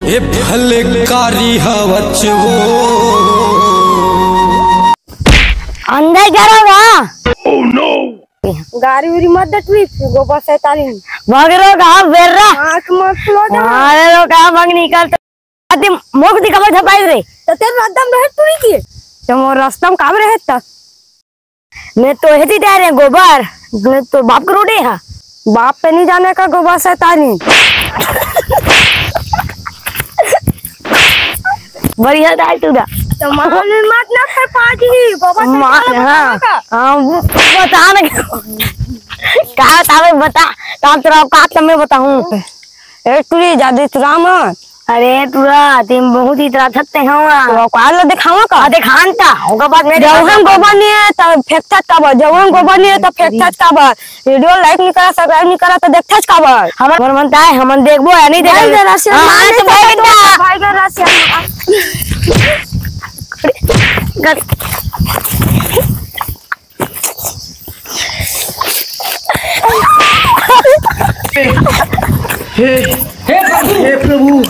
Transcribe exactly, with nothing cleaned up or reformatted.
ए भले कारी हवच वो। अंदर करो ना। गारी उरी मत दे टुरी, गोबर शैतानी। भग रो कहा बेर्रा। आँख मत खुलो दे। मारे रो कहा भग निकल तो। अति मोख दिखावे था पाइल रे। तो तेरे रद्दम रहे टुरी की। तो मोर रस्तम काम रहे था। मैं तो हेती दे रहे गोबर। मैं तो बाप करोड़े हा। बाप पे नहीं जाने का गोबर शैतानी। बढ़िया दाई तू दा। तो माँ ने मत ना खाए पाजी, बाबा से माँ, काला हाँ, बतावा का? हाँ, वो बता ना। कहा था मैं बता, काम तेरा औकात तो मैं बताऊँ। ए, टुरी, ज्यादा इतरा मत। अरे टुरा, तुम बहुत ही इतरा थकते हो। तो औकात ला दिखावा का? हाँ, दिखान था, होगा बाद में जौहन दिखान था। गोबर नहीं है, तो फेंकथस काबर? जौहन गोबर नहीं है, तो फेंकथस काबर? वीडियो like नहीं करा, subscribe नहीं करा, तो देखथस काबर? हमर, हमर मन ताय, हमन देखबो या नहीं देखबो? भाई जरा से हाँ, हाँ, तो भाई बेटा। भाई जरा से। हे, हे प्रभु, हे प्रभु,